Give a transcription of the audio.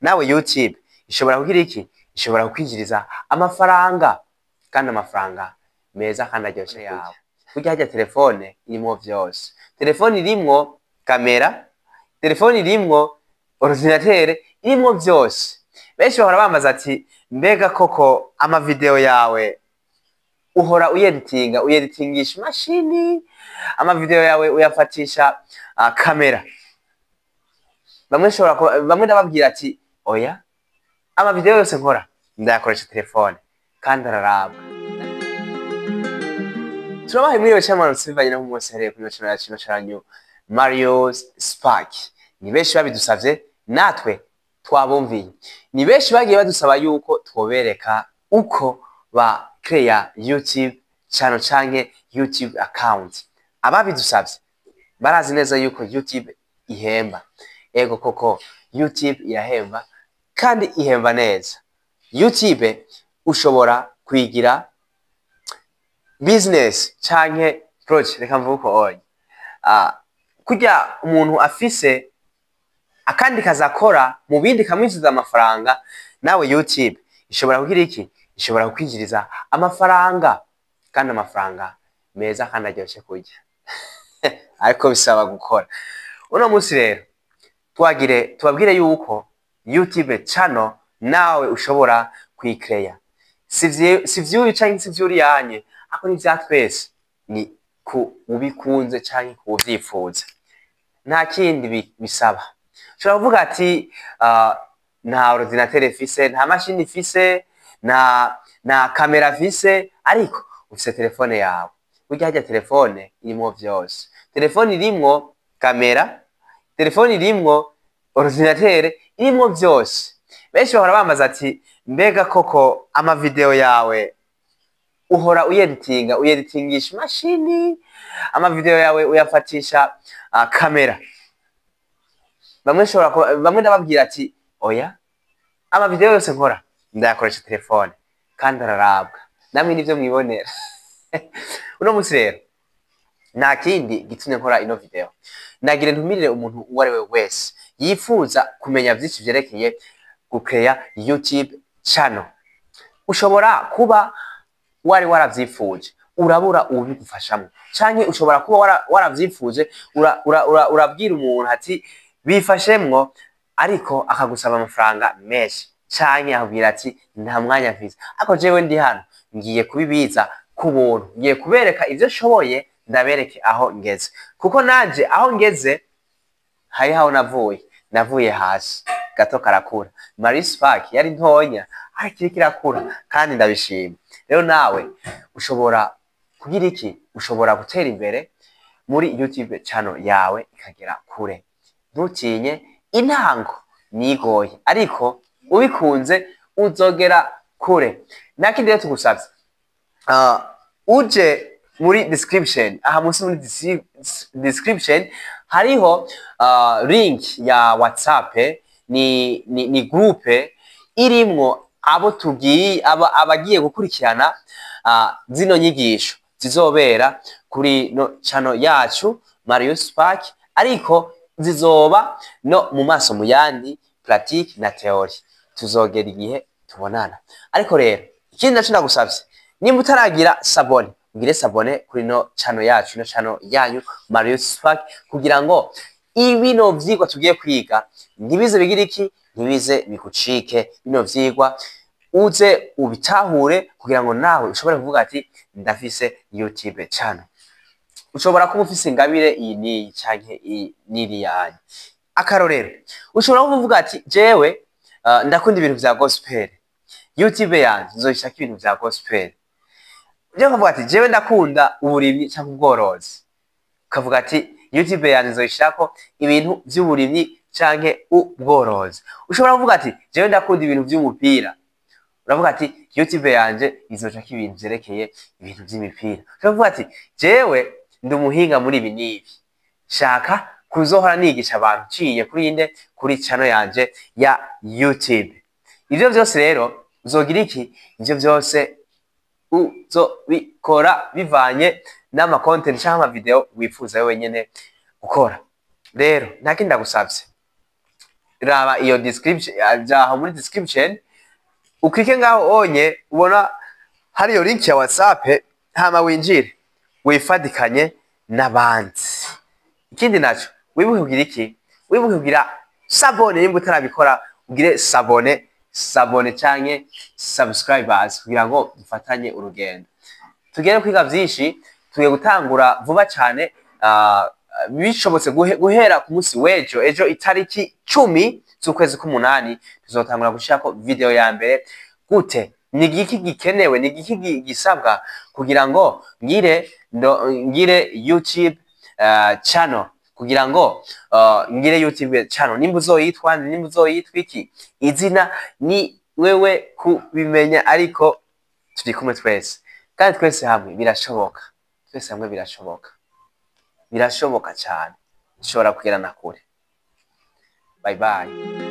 Nawe YouTube ishobora kugira iki? Ishobora kukwinjiriza amafaranga, kandi amafaranga meza kandi aryoshe yawe. Burya harya telefone irimwo vyose. Telefone irimwo kamera, telefone irimwo ordinateur, irimwo vyose. Benshi bahora bambaza ati: "Mbega koko amavideo yawe uhora uyeditinga, uyeditingisha imashini? Amavideo yawe uyafatisha kamera?" Bamwe ndababwira ati: "Oya, amavideo yose nkora ndayakoresha telefone, kandi ararabwa." Turabaha mwiriwe cyangwa mwaramutse, bivanye naho umunsi hereye kuri channel yacu, ino Mario Spark. Ni benshi babidusavye, natwe twabumviye. Ni benshi bagiye badusaba yuko twobereka uko ba create YouTube channel canke YouTube account. Ababidusavye barazi neza yuko YouTube ihemba. Ego koko, YouTube irahemba kandi ihemba neza. YouTube ushobora kuyigira business canke project, reka mvuge uko onye. Kurya umuntu afise akandi kazi akora mu bindi kamwinjiza amafaranga, nawe YouTube ishobora kugira iki? Ishobora kukwinjiriza amafaranga, kandi amafaranga meza kandi aryoshe kurya, ariko bisaba gukora. Uno munsi rero twagire tubabwire yuko YouTube channel nawe ushobora kuyikreya. Si vy'uyu canke si vy'uriyanye, ariko ni vya twese, ni ku ubikunze canke ku uvyifuza. Nta kindi bisaba. Ushobora kuvuga ati: "Nta ordinateur mfise, nta mashini mfise, nta kamera mfise", ariko ufise telefone yawe. Burya harya telefone irimwo vyose. Telefone irimwo kamera, telefone irimwo ordinateur, irimwo vyose. Benshi bahora bambaza ati: "Mbega koko amavideo yawe uhora uyeditinga, uyeditingisha imashini? Amavideo yawe uyafatisha kamera?" Bamwe ndababwira ati: "Oya, amavideo yose nkora ndayakoresha telefone, kandi ararabwa." Namwe nivyo mwibonera. Uno munsi rero nta kindi gitumye nkora ino video, nagira ntumirire umuntu uwo ari we wese yifuza kumenya vyinshi vyerekeye gukeya YouTube channel. Ushobora kuba wari waravyifuje, urabura uwubigufashamwo, canke ushobora kuba waravyifuje, urabwira umuntu ati: "Bifashemwo", ariko akagusaba amafaranga menshi, canke akubwira ati: "Nta mwanya mfise." Ariko jewe ndi hano, ngiye kubibiza ku buntu, ngiye kubereka ivyo nshoboye, ndabereke aho ngeze, kuko nanje aho ngeze hari aho navuye. Navuye hasi, gato karakura. Marie Spark yari ntonya, ariko iriko irakura kandi ndabishima. Rero nawe ushobora kugira iki? Ushobora gutera imbere muri YouTube channel yawe ikagera kure. Ntutinye, intango nigoye, ariko ubikunze uzogera kure. Nakindi rero tugusavye, uje muri description aha munsi, muri description hariho link ya WhatsApp. Ni groupe irimwo abo tugiye abagiye gukurikirana zino nyigisho zizobera kuri no channel yacu Marius Spark, ariko zizoba no mu maso mu yandi, pratique na théorie. Tuzogera igihe tubonana. Ariko rero ikindi naco ndagusavye, nimba utaragira s'abonner, ugire s'abonner kuri no channel yacu, no channel yanyu Marius Spark, kugira ngo ibino vyigwa tugiye kwiga ntibize bigira iki? Ntibize bigucike. Bino vyigwa uze ubitahure, kugira ngo nawe ushobore kuvuga ati: "Ndafise YouTube channel." Ushobora kuba ufise ingabire iyi n'iyi canke iyi n'iriya. Akarorero, ushobora kuba uvuga ati: "Jewe ndakunda ibintu vya gospel, YouTube yanje nzoyishako ibintu vya gospel." Uje ukavuga ati: "Jewe ndakunda uburimyi canke ubworozi", ukavuga ati: "YouTube yanje nzoyishirako ibintu vy'uburimyi canke ubworozi." Ushobora kuvuga ati: "Jewe ndakunda ibintu vy'umupira", uravuga ati: "YouTube yanje izocako ibintu vyerekeye ibintu vy'imipira." Ushobora kuvuga ati: "Jewe ndi umuhinga muri ibi n'ibi, shaka kuzohora nigisha abantu nciye kuri inde, kuri channel yanje ya YouTube." Ivyo vyose rero uzogira iki? Ivyo vyose uzobikora bivanye n'ama content canke ama video wifuza wewe nyene gukora. Rero nta kindi ndagusavye. Raba iyo description, jaho muri description uklike ngaho onye ubona hari iyo link ya WhatsApp, hama winjire wifadikanye n'abandi. Ikindi naco, wibuke kugira iki? Wibuke kugira s'abonner. Nimba utarabikora, ugire s'abonner, s'abonner canke subscribers, kugira ngo dufatanye urugendo, tugere kwiga vyinshi. Tugiye gutangura vuba cane, bishobotse guhera ku munsi w'ejo. Ejo itariki 10 z'ukwezi k'umunani tuzotangura gushirako video ya mbere. Gute? Ni igiki gikenewe? Ni igiki gisabwa kugira ngo ngire YouTube channel? Kugira ngo ngire YouTube channel, nimba uzoyitwa, nimba uzoyitwa iki, izina ni wewe kubimenya, ariko turi kumwe twese, kandi twese hamwe birashoboka. Twese hamwe birashoboka, birashoboka cyane, dushobora kugera na kure. Bye bye.